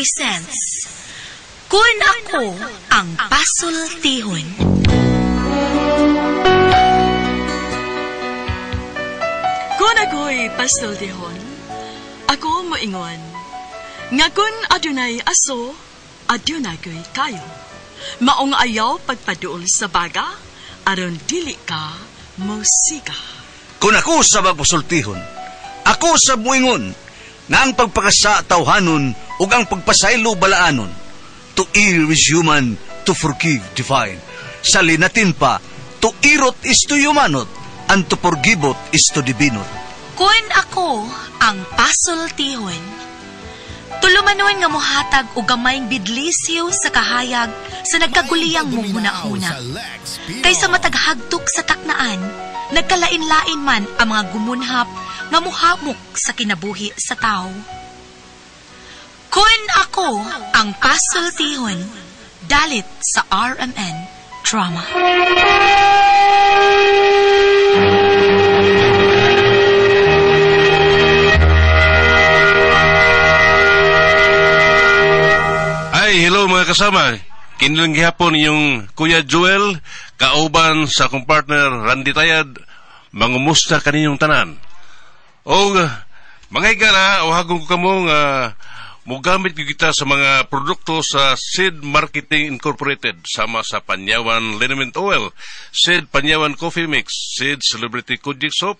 presents Kun Ako Ang Pasultihon. Kun ako'y pasultihon, ako moingon, nga kun adunay aso, adunay ko'y kayo. Maong ayaw pagpaduol sa baga, aron dili ka musika. Kung ako sa magpasultihon, ako sa muingon, nga ang pagpakasa tawhanon ug ang pagpasaylo balaanon. To err is human, to forgive divine. Sa linatin pa, to irot is to humanot, and to forgiveot is to divinot. Kun ako ang pasultihon, tulumanon nga mohatag og gamayng bidlisiw sa kahayag sa nagkaguliyang mong huna-huna. Kaysa mataghagtok sa taknaan, nagkalain-lain man ang mga gumunhap nga muhamok sa kinabuhi sa tao. Kun ako ang pasultihon, dalit sa RMN Drama. Ay, hello mga kasama. Kinilang gihapon yung Kuya Joel, kauban sa akong partner Randy Tayad, mangumusta kaninyong tanan. O, mga higala, uhagon ko kamo nga mugamit gyud kita sa mga produkto sa Seed Marketing Incorporated sama sa Panyawan Liniment Oil, Seed Panyawan Coffee Mix, Seed Celebrity Kojik Soap,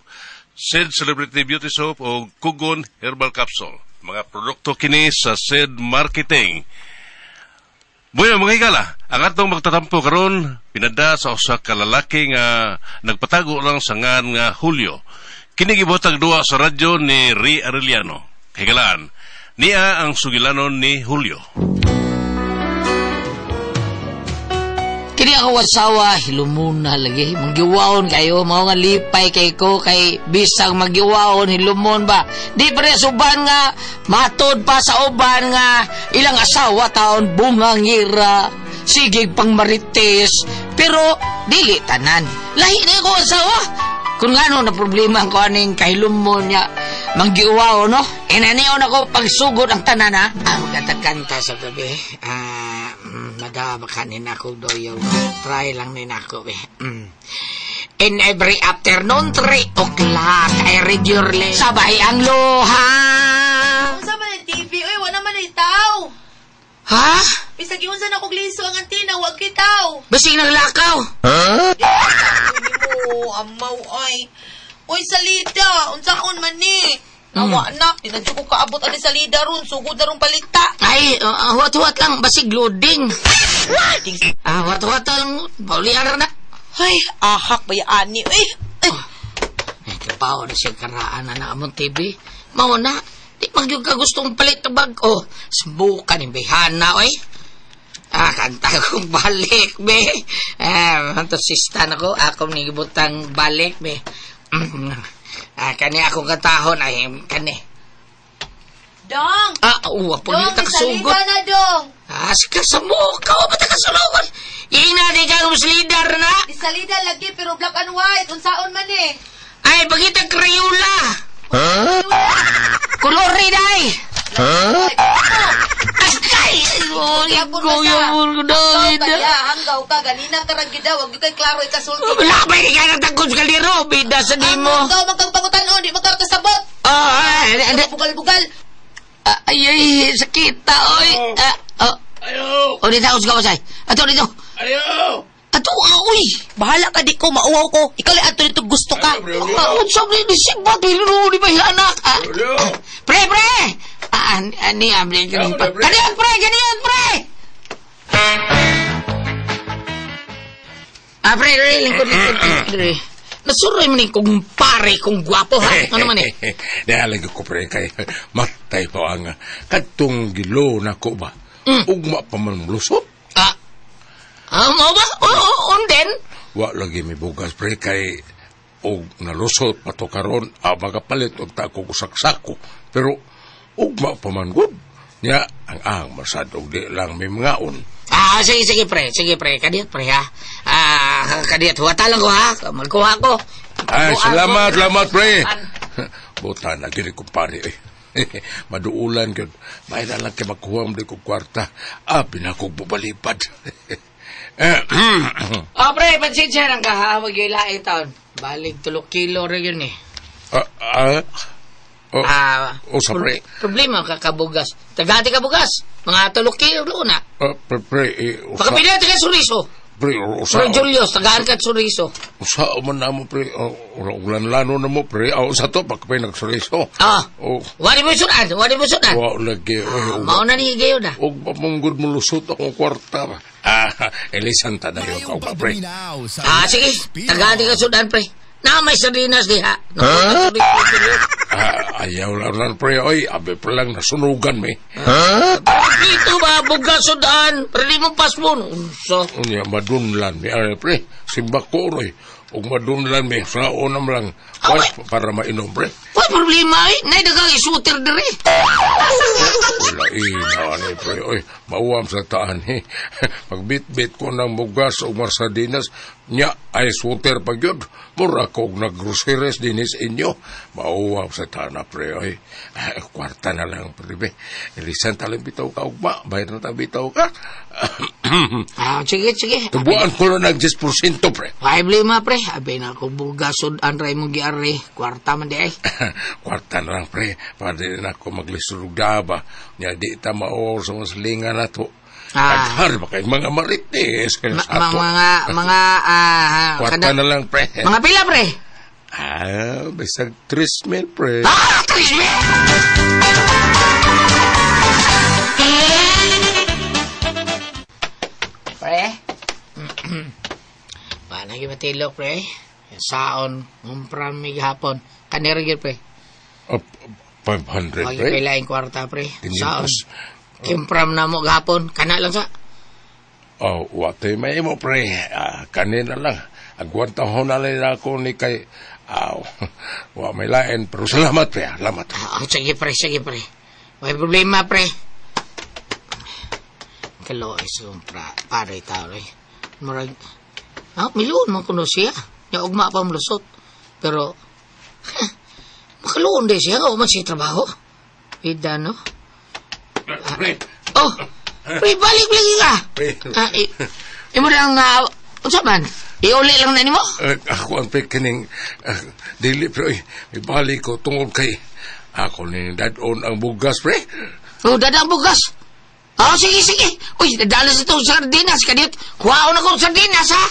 Seed Celebrity Beauty Soap o Kugon Herbal Capsule. Mga produkto kini sa Seed Marketing. Bueno, mga higala, ang atong magtatampo karon pinada sa usa ka lalaki nga nagpatago lang sa ngan nga Julio. Kini gibotag duwa sa radyo ni Ri Arellano. Higalaan, niya ang sugilanon ni Julio. Kini ako asawa, hilumon na lagi. Manggiwaon kayo, mao nga lipay kay ko, kay bisag manggiwaon, hilumon ba. Di pa rin suban nga, matod pa sa uban nga, ilang asawa taon, bungangira, sigig pang marites, pero dili tanan. Lahi na ako asawa. Kung gano'n na problema ko aning kahilumon niya, manggiwaon, no? Inanion ako pagsugod ang tanan, ha? Ah, magkanta sa gabi. Madaba ka ni nako doyo. Try lang ni nako, be. In every afternoon, 3 o'clock, I read your lips. Sabay ang luha. Unsa man ang TV? Uy, wala man ay tao. Ha? Bisag unsa na kog liso ang antina, wag kitaw. Basig naglakaw. Huh? Mo, amaw ay. Uy, salida, unsaon man ni? Awa na, di na ko kaabot ani salida ron, sugod na ron palita. Ay, huwat-huwat lang, basig loading. Ah, huwat-huwat lang, paulian na. Ay, ahak ba ani? Uy, ay. Ay, kapaw na siya karaan na naamong TV. Mao na, di man gyud ka gustong palit og bag. Oh, smoke ni bihana, oy. Ah, kanta kong balik, be. Ah, anto sista na ko, ako ni gibutang balik, be. Ah, kani akong katahon ay kani. Dong! Ah, uwa po Dong, ni taksugot. na, dong! Ah, sika sa mukha, wa pa takasulogon. Ina di ka leader na. Isalida lagi pero black and white, unsaon man eh. Ay, pagita Crayola. Huh? Kulori day. Huh? Ay, oh, kuya mo Kaya, hanggaw ka, ganina ka ra gyud wag gyud kay klaro ikasulti. Wala ba ka natagkod sa kaliro, bida sa nimo. Hanggaw man kang pangutan-on, di man ka kasabot. Oh, ay, bugal-bugal. Ay, ay, sakita, oy. Oh. Ayo. Oh, dito ako sa kawasay. Ato dito. Ayo. Ato, uy. Bahala ka di ko, mauwaw ko. Ikaw lang ato dito gusto ka. Unsa man ni sigbat ni ba anak? Pre, pre. Ani amli kani. Kaniyon pre, kaniyon pre. Ah, pre, pre, lingkod lingkod. Nasuroy man ni kung pare kung gwapo ha. Ano man eh? Dahil ko pre kay matay pa ang kadtong gilo na ko ba. Ugma pa man lusot. Ah. Ah, mo ba? Oo, unden. Wa lagi mi bugas pre kay og nalusot pa to karon magapalit og ta ko saksako. Pero ugma pa man gud. Nya ang masad og di lang mi mangaon. Ah, sige sige pre, sige pre, kadiyot pre ha. Ah, kadiyot huwata lang ko ha. Magkuha ko. Ay, salamat, salamat pre. Buta na gini ko pare eh. Maduulan gyud. May na lang kay makuha mo di ko kwarta. Ah, pinakog bubalipad. Oh, pre, pansensya lang ka ha. Wag yung lain taon. Balik tulok kilo rin yun eh. Ah, ah. Oh, Ah, oh, sa pre. Problema ka kabugas. Tagati ka bugas. Mga tulok kilo na. Ah, pre, pre, eh, usa, Pagkapila, taga suriso. pre, usa, Pre Julius, tagaan ka suriso. usa man na mo, pre, oh, ulan lano na mo, pre, oh, sa to, pagkapay nagsuriso. Ah. Oh, Wari mo sudan, wari mo sudan. wa lagi, oy, ug- Mao na ni higayon na. ug pamunggod mo lusot akong kwarta. Ah, elisan ta na yun, ka, pre. Ah, sige. Tagati ka sudan, pre. Na may sardinas diha. Huh? Ah, ayaw lang lang, pre, oy, abe pa lang nasunugan, me. Dito ba, bugas sudan. Pre, di mo pasmon. Unsa? Unya, madunlan, me, ay, pre, simba ko, oy. Ug madunlan, me, sao na lang, Ah, para mainom, pre. Why problema eh? Nay dagang isuter diri. Wala ina ni pre. Oy, mauwam sa taan he. Pagbitbit ko ng bugas o marsadinas, nya ay suter pag yun. Mura ko og naggroceries dinis inyo. Mauwam sa taan na pre. Oy, ay, kwarta na lang pre. Be. Ilisan talang bitaw ka ugma. Bayad na ta bitaw ka. Ah, sige, sige. Tubuan ko lang ng 10% pre. Why problema, pre? Abi na ako bugas sudan ray mo giari. Kwarta man di ay. Kwarta na lang pre. Para di na ako maglisod og daba. Nya di ta mauwaw sa mga silingan na to. Ah. Aghar ba kay mga marites? Mga, mga, ah, Kwarta na lang, pre. Mga pila, pre? Ah, bisag 3,000, pre. Ah, 3,000! Pre? Paano kayo matilok, pre? Saon, umpram mi gahapon. Kanira gyud, pre. Oh, 500, Wag pre. pila yung kwarta, pre. Saon. Tinimpos. Kimpram na mo gahapon. Kana lang sa. Oh, watoy may mo, pre. Ah, kanina lang. Agwanta ho na lang ako ni kay... Aw, wa may lain. Pero salamat, pre. Salamat. Ah, sige, pre. Sige, pre. May problema, pre. Kaloy sa umpra. Pare tao, eh. Murag, ah, miluon man kuno siya. Nya ugma pa lusot. Pero, makaluon din siya. O man siya trabaho. Ida, no? Pre, Oh, pre, balik lagi ka. pre. Ah, imo lang, unsa man? Iuli lang na nimo? Ako ang pre, kining... dili, pre. Oy, may balik ko tungod kay... Ako ni dadon ang bugas, pre. Oh, dadang bugas. Oh, sige, sige. Uy, dadala sa itong sardinas. Kadiyot, kuhaon ako ng sardinas, ha?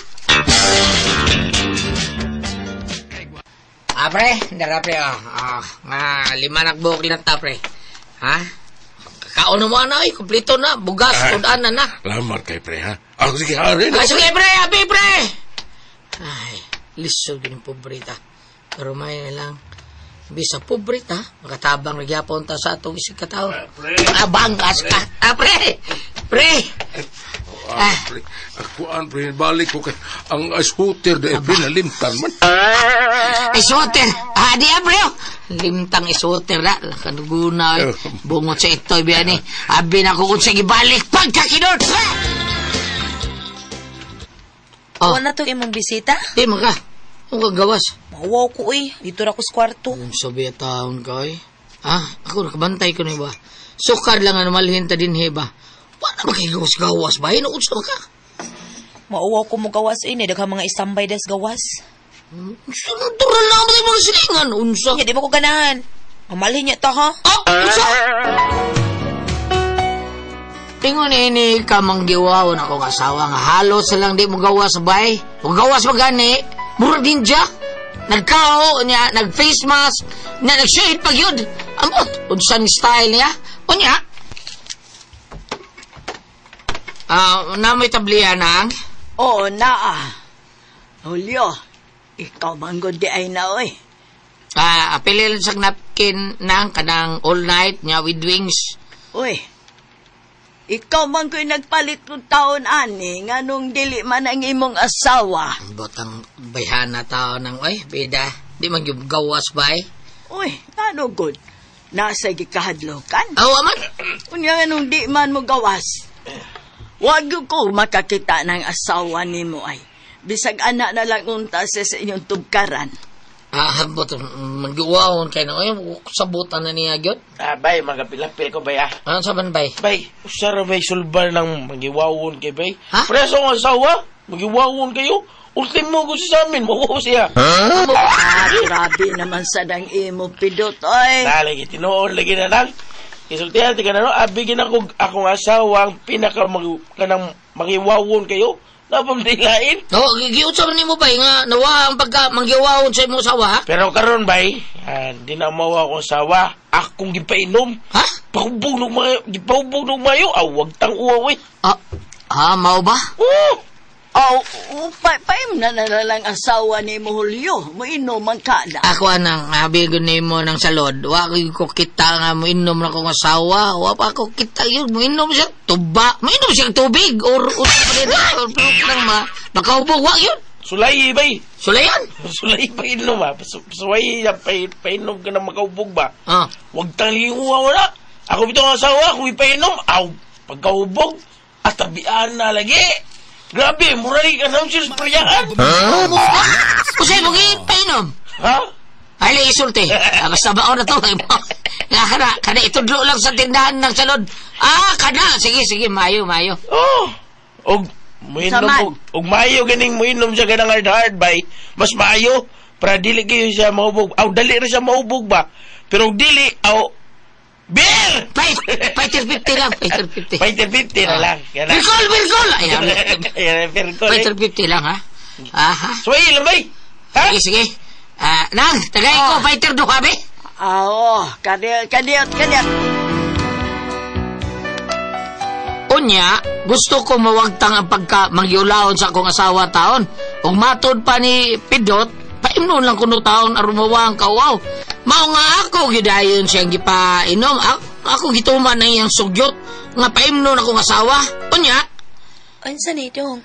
Ah, pre. Dara, pre, ah. Ah, nga, lima nakbuok lang ta, pre. Ha? Kaon mo na, ay. Kompleto na. Bugas, Ah. tudan na na. Salamat kay pre, ha? Ako sige, hari na. Ay, sige, pre. Abi, pre. Ay, lisod din yung pobrita. Pero may na lang. Bisa pobrita, makatabang nagyapon ta sa atong isig katao. Abang, as ka. Ah, pre! Pre! Ah, pre. Ako ang pre, balik ko kay ang scooter de pre nalimtan man. Isuter! Ah, di ah, pre! oh. Limtang isuter na. Kanuguna, eh. Bungot sa itoy, biyan eh. Abi na ko kung sige balik pagkakinot! Oh, Wala na tong imong bisita? di mo ka. Ang kagawas. Mawaw ko eh. Dito ra ko sa kwarto. Ang sabi at taon ka eh. Ah, ako nakabantay ko na ba? Sukar lang ang malhin ta din he ba? Wala ba kay gawas-gawas ba? Hinuot sa ka. Mauwaw ko mo gawas eh. Daghang mga istambay des gawas. Sunturan lang ba mga silingan? Unsa? Nya di ba ko ganahan? Mamalhin niya ta ha? Ah, unsa? Tingon ini ka manggiwaon akong asawa nga halos lang di mo gawas bay. Mo gawas ba gani? Murag ninja. Nagkao niya, nag face mask, niya nag-shade pag yun. Amot, unsan style niya? Unya. Ah, na may tabliya nang. Oo, naa. Julio, ikaw man gud di ay na, oy. Ah, pili lang sa napkin nang kanang all night niya with wings. Uy, ikaw man ko'y nagpalit kong taon ani, nga nung dili man ang imong asawa. Ang botang bayhana tao nang oy, bida. Di man gyud gawas bay. Uy, ano good? Nasa gikahadlokan. Aw, aman. Unya nga nung di man mo gawas. Wag ko makakita ng asawa nimo ay. Bisag anak na lang unta sa inyong tugkaran. Ah, hambot, magyuwaon kay na. Ay, sabutan na niya, gyud. Ah, bay, magapilapil ko, bay, ah. Ano sa ban, bay? Bay, usara bay sulbar ng magiwawon kay bay. Ha? Preso ang asawa, magiwawon kayo. Ultimo ko siya sa amin, mawaw siya. Ah, grabe naman sa dang imo pidot, oy. Na, lagi, tinuon, lagi na lang. Isultihan, tika na no, abigin ako akong asawa ang pinaka mag, kanang magiwawon kayo. Napamdilain. No, giunsa man nimo bay nga nawa ang pagka manggiwawon sa imong asawa, ha? Pero karon bay, ah, di na mawa akong asawa. Akong gipainom. Ha? Paubog ng mayo, gipaubog ng mayo. Ah, wag tang uwaw eh. Ah, ah, mao ba? Oh! Oh, paim na na lang asawa ni mo Julio. Moinom ang kada. Ako anang abi nimo ng salod. Wa ko kita nga moinom na akong asawa. Wa pa ako kita yun. Moinom siya tuba. Moinom siya tubig or or lang ma makaubog wa yun. Sulay bay. Sulayan. Sulay painom ah. Suway painom ka na makaubog ba? Ah. Wag tang linguha wala. Ako bitong asawa, kung ipainom, aw, pagkaubog, at tabian na lagi. Grabe, murali ka sa siya sa. Usay mo painom. Ha? Ay, lang isulti. Ah, basta ba na to? Nga kana, kana itudlo lang sa tindahan ng salod. Ah, kana. Sige, sige, mayo, mayo. Oh! Og, muinom, og mayo ganing muinom siya ganang hard hard bay. Mas maayo, para dili kayo siya maubog. Aw, dali rin siya maubog ba? Pero og dili, aw, beer! Fighter 50 lang, fighter 50. Fighter 50 na lang. Birkol, birkol! Ayan, Ayan, birkol. Fighter 50 lang, ha? Aha. Suway lang, bay. Ha? Sige, sige. Ah, nang, tagay ko, fighter duha, be. Ah, oh, kadiyot, kadiyot, kadiyot. Unya, gusto ko mawagtang ang pagka mangyulaon sa akong asawa taon. Ug matod pa ni Pidot, paimnon lang kuno taon aron mawa ang kauaw. Mao nga ako gidayon siyang gipainom. Ako gituman na iyang sugyot nga paimnon akong asawa. Unya, Unsa ni dong?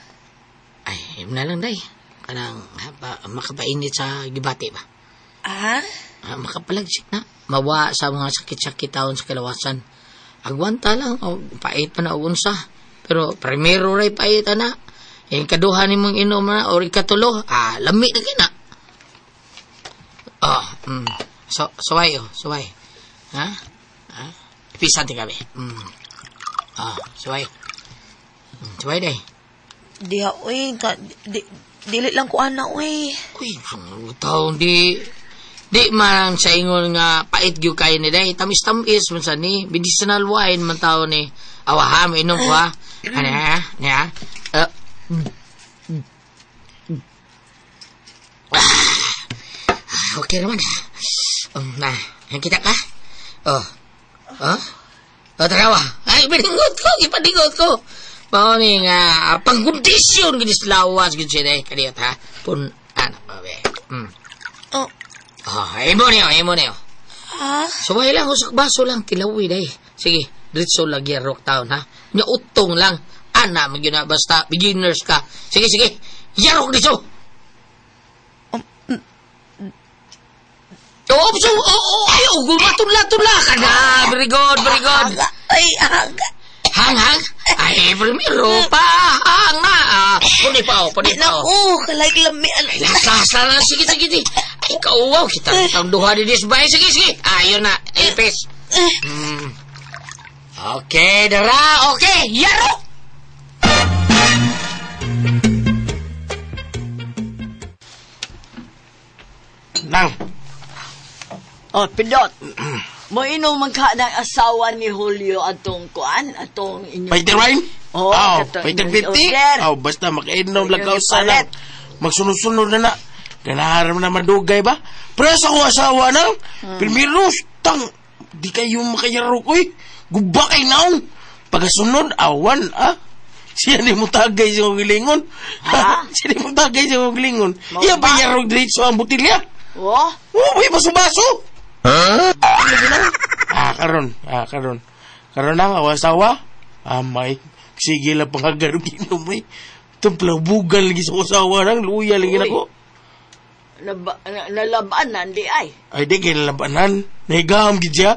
ay, na lang day. Kanang makapainit sa gibati ba? Ah? Ah, makapalagsik na. Mawa sa mga sakit-sakit taon sa kalawasan. Agwanta lang, o, pait pa na og unsa. Pero primero ray pait ana. Yung kaduha ni mong inom na or ikatulo, ah, lami na kina. Oh, So, suway oh, suway. Ha? Ha? Ipisan ti kami. Ah, suway. Suway day. Diha oy, dili lang ko ana oy. Uy, taon di man sa ingon nga pait gyud kayo ni day. Tamis-tamis man sa ni. Medicinal wine man tao ni. Awa ha, mainom ko ha. Ano ha? Niya? Okay naman. Na, kita ka? Oh. Oh? Oh, tarawa. Ay, piningot ko. Ipaningot ko. Mao ni nga, pangkondisyon gini sa lawas gini siya day. Kadiyot ha. Pun, ano, be. Oh. Oh, imo niyo, imo niyo. Ha? Suway lang, usak baso lang, tilawi day. Sige, diretso lagi rock town ha. Nya utong lang. Ana, magyun na, basta beginners ka. Sige, sige, yarok dito. Oh, so, oh, ay, oh, gumatula-tula ka na. Very good, very good. Ay, aga. Hang, hang. Ay, primero pa. Hang na. Ah, puni pa, oh, puni pa, oh. Naku, kalay lami. Ay, las, las. Sige, sige, sige. Ay, kauwaw. Kita ang duha di disbay. Sige, sige. Ayun na. Ipis. Okay, dara. Okay, yaro! Nang. Oh, Pidot. Moinom man ka ng asawa ni Julio atong kuan, atong inyong... Fighter wine? Oo, oh, katong fighter inyong 50? order. Oh, basta makainom lang Inyong ka sa lang. ipalit. Magsunod-sunod na na. Ganahan na madugay ba? Pero sa akong asawa nang, primero, tang, di kayo makayarok, uy. Guba kay naong. Pagkasunod, awan, ah. Siya ni mo tagay sa kong gilingon. Ha? Siya ni mo tagay sa kong gilingon. Mao Iya ba? ba yarok diretso ang botilya? Oh, Oh, may baso-baso. Huh? Ah, karon, ah, karon. Karon na, ako asawa. Ah, may. Sige lang pangagarong ginom, eh. Itong plabugan lagi sa asawa nang luya lagi na ko. Nalabanan di ay. Ay, di, kinalabanan. Nahigam, gid siya.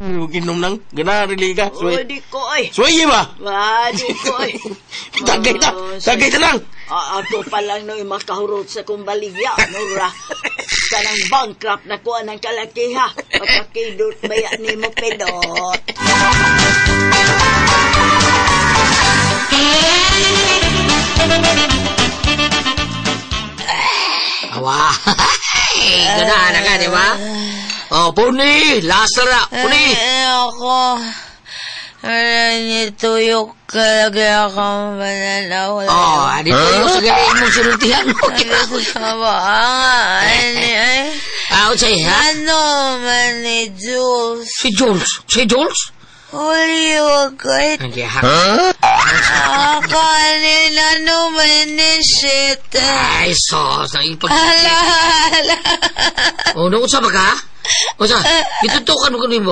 Inom nang ganahan rin ka. Oh, Suway. di ko ay. Suway ba? Wa, di ko ay. Tagay ta. Oh, Tagay ta lang. Ah, ako pa lang no makahurot sa kong baligya, no ra. Kanang bankrupt na kuha ng kalakiha. Pagkakidot baya ni mo pedot. Awa. Ganahan na ka, di ba? Oh, puni, lasa na, puni. Ay, ako. Ay, nituyok ka lagi akong mananaw. Oh, adi ko yung sa galing mong sinultihan mo. Ay, Ah, unsay, ha? ano man ni Jules? Si Jules. Si Jules? Julio, kahit Hindi, ha? akanin ano man ni shit. Ay, sos, naipag... Ala, ala. Oh, nung unsa ba ka? Unsa? Gitutukan mo kunin mo.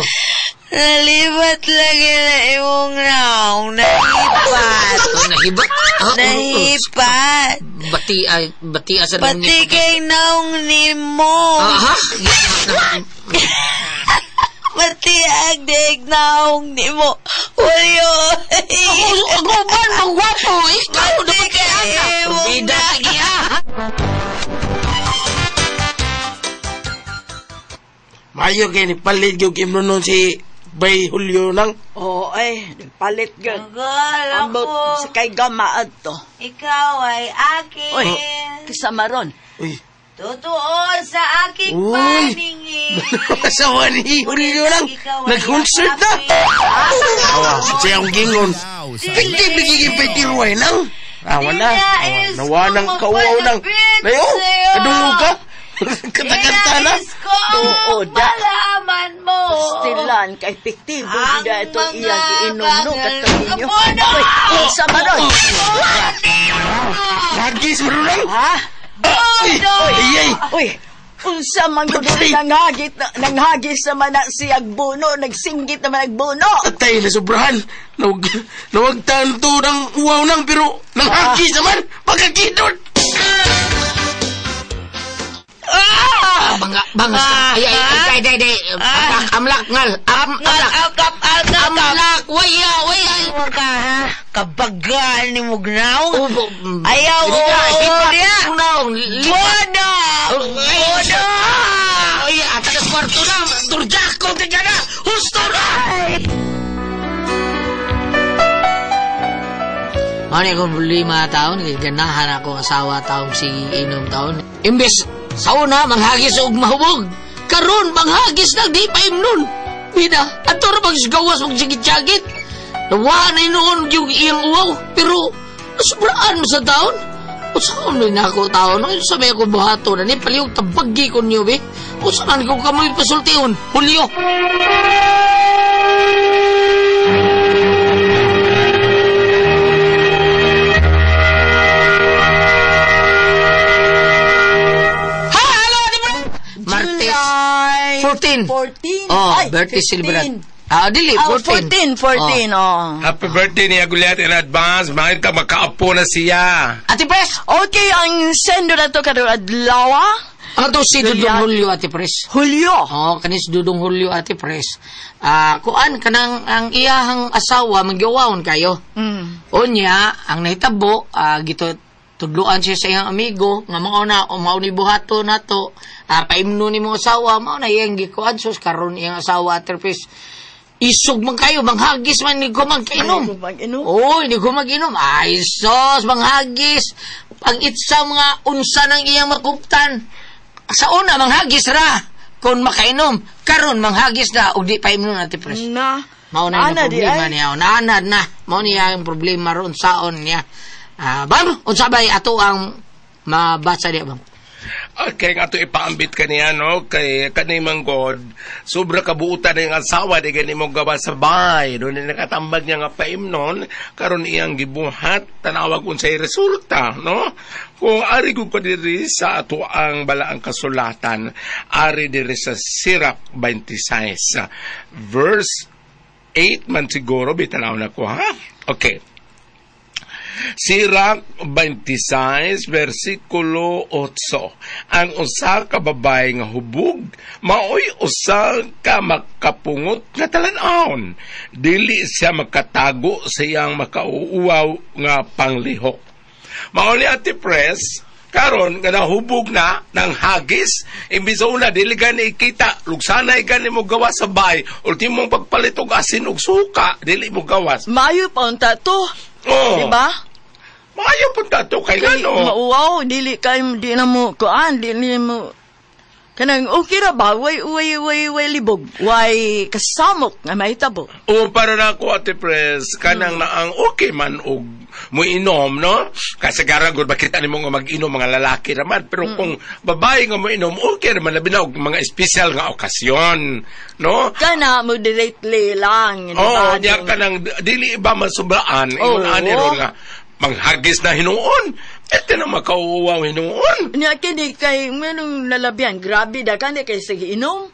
Nalibat lagi na imong naong. Nahipat. Oh, nahibat? Ah, oh, oh. Nahipat. Bati, ay, bati asa Pati kay naong ni mo. Ah, ha? Pati ang dig naong ni mo. Julio. Ako, ako man, magwapo. Ikaw, Pati dapat kay kaya. imong Bida, sige, ha? Mayo kay ni palit yung imno nun si Bay Julio nang. Oh, ay, palit gyud. Tagal Ambot ako. sa kay gama adto. Ikaw ay akin. Oy, kasama ron. Uy. Totoo sa aking Uy. paningin. Asawa ni Julio nang. Ikaw ay Nag-concert na. akin. Awa, siya ang gingon. Hindi nagiging patiruay nang. Awa na. Dinais Nawa ko nang kauaw nang. mapalapit Layo, sa'yo. kadungog ka. Katakanta na. Dinais ko Oo, da. malaman mo. Pastilan kay piktibo Ang gid ito mga iya giinom no bangal katong ninyo. Bono! Oy, kasama ron. Nagis mo nang. Ha? Ay, ay, ay. Uy, unsa man gud nanghagit nanghagis naman na siyag buno, nagsinggit naman agbuno. Atay na sobrahan. Nawag, nawag tanto ng uwaw nang pero nanghagis naman. Pagkakidot. Banga, bangas ka. Ay, ay, ay, ay, ay, ay, ay. Amlak, ngal. Amlak. Akap, akap, Amlak. Waya, waya. ka, ha? Kabagal ni Mugnaw. Ubo. Ayaw, Hindi na, oo, hipat. niya. Unaong, lipat. Bono! Bono! Ay, atakas kwarto na. Turjako, tignan na. Husto na! Mao ni akong problema taon, kay ganahan ako asawa taong si inom taon. Imbes sa una manghagis og mahubog. Karon manghagis nang di pa imnon. Bida, ato ra magsigawas magsigit-sagit. Nawa na noon yung iyang uwaw, pero nasubraan mo sa taon. Usaon man na ako taon, ano sa may ako buhato na ni palihog tabagi ko niyo be. Usa man ko kamoy pasultihon, Julio. Hello, di ba? Martes July 14. 14. Oh, Ay, birthday 15. celebrant. Ah, dili, Oh, 14. 14, 14, oh. Happy birthday niya Gulyat in advance. Bakit ka makaapo na siya. Ate Pres, Okay, ang sendo na to karong adlaw. ang to si Dudong Julian. Julio, Ate Pres. Hulyo. Oh, kanis Dudong Julio, Ate Pres. Ah, kuan kanang ang iyahang asawa magyawawon kayo. Unya, ang nahitabo, gito tudluan siya sa iyang amigo nga mao na o mao ni buhato nato, paimno ni mo asawa mao na iyang gikuan sus karon iyang asawa Ate Pres. Isog man kayo, manghagis man ni ko magkainom. Ay, mag-inom. Oo, hindi ko mag-inom. Ay, sos, manghagis. Pag itsa mga unsa ng iyang makuptan. Sa una, manghagis ra. Kung makainom. Karon manghagis na. O di pa imnon natin, pres. Na. Mao na yung Ana di problema ay. niya. Naanad na. Mao niya ang problema ron saon niya. Ah, bam, unsa bay ato ang mabasa diya bang? Okay, nga to ipaambit ka niya, no? Kay kanimang God, sobra kabuutan ng asawa, di gani mo gawa sa bahay. Doon na nakatambag niya nga paimnon, karon iyang gibuhat, tanawag unsay resulta, no? Kung ari ko ko diri sa ato ang balaang kasulatan, ari diri sa Sirach 26, verse 8 man siguro, bitanaw na ko, ha? Okay. Sirak 26 versikulo 8. Ang usa ka babae nga hubog maoy usa ka makapungot nga talan-awon. Dili siya makatago sa iyang makauuwaw nga panglihok. Mao ni Ate Pres, karon nga nahubog na ng hagis, imbis una dili gani ikita, lugsanay gani mo gawas sa bay, ultimong pagpalit og asin og suka, dili mo gawas. Maayo pa unta to. Oh. Diba? Maayo punta to kay Kay ngano. mauwaw, dili kay di na mo kuan, dili mo kanang okay ra ba? Way way way way libog, way kasamok nga mahitabo. O para na ako, Ate Pres, kanang na ang okay man og muinom, no? Kasi garang gud makita nimo nga mag-inom mga lalaki raman, pero kung babae nga muinom, okay raman labi na og mga espesyal nga okasyon, no? Kana moderately lang, di Oo, ba? niya kanang dili ba masubraan, Oo. ingon ani ron nga manghagis na hinuon. Ete na makauwaw hinuon. Nya kini kay nganong nalabyan, grabe da kani kay sige inom.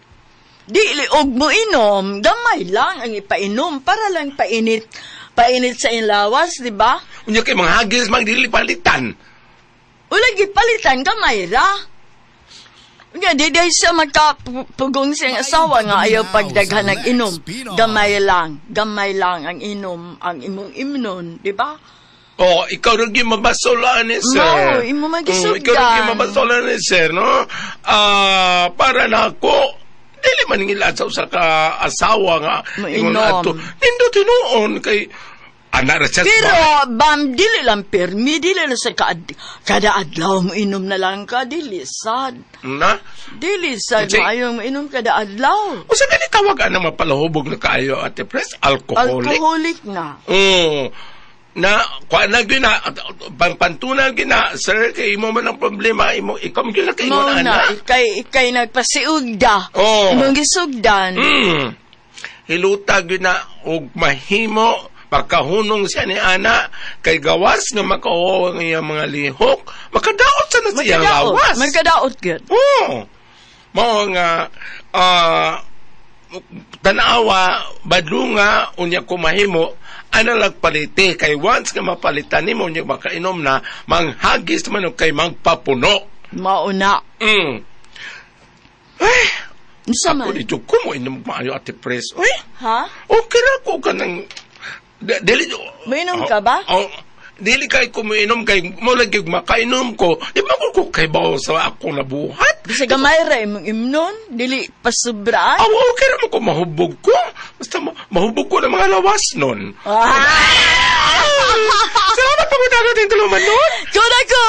Dili og mo inom, gamay lang ang ipainom para lang painit painit sa inlawas, di ba? Unya kay manghagis mang dili palitan. Wala gipalitan gamay ra. Nga di di siya magkapugong siyang asawa nga ayaw pagdaghan ng inom. Gamay lang ang inom, ang imong imnon, di ba? Oh, ikaw rin yung mabasolaan ni sir. Mao, imo magisugdan. Ikaw rin yung mabasolaan ni sir, no? Para na ako, dili man ngila sa usa ka asawa nga Mainom. ingon ato. Nindot hinuon kay ana ra siya sa Pero, bam, dili lang permi, dili lang sa kada adlaw mo inom na lang ka, dili sad. Na? Dili sad, Kasi- maayo mo inom kada adlaw. Usa gani tawag ana mapalahubog na kaayo, Ate Pres? Alcoholic. Alcoholic na. Na kuan na gyud na pangpantunan gyud na sir kay imo man ang problema imo ikaw man gyud na kay Mao ingon na, ana. ikay nagpasiugda. Oo. Imong gisugdan. Hiluta gyud na og mahimo pagkahunong siya ni ana kay gawas nga makauwaw ang iyang mga lihok makadaot sa na siyang Magkadaot. lawas. Magkadaot gyud. Oo. Mao nga tanawa badlunga unya ko mahimo ana lang palite kay once nga mapalitan nimo unya makainom na manghagis man og kay magpapuno. Mao na. Ay, Unsa ako man? dito ko mo inom maayo Ate Pres. Uy, Ha? okay ra ko ka ng dili Mainom ka ba? Oh, dili kay ko moinom kay mo lagi makainom ko. Di ba ko kay bawo sa akong nabuhat? Bisa gamay ra imong imnon, dili pasubraan. Aw, okay ra mo ko mahubog ko. Basta mahubog ko ng mga lawas nun. Ah! Salamat po natin tuluman nun. Kuna ko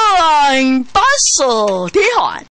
ang paso, tihon.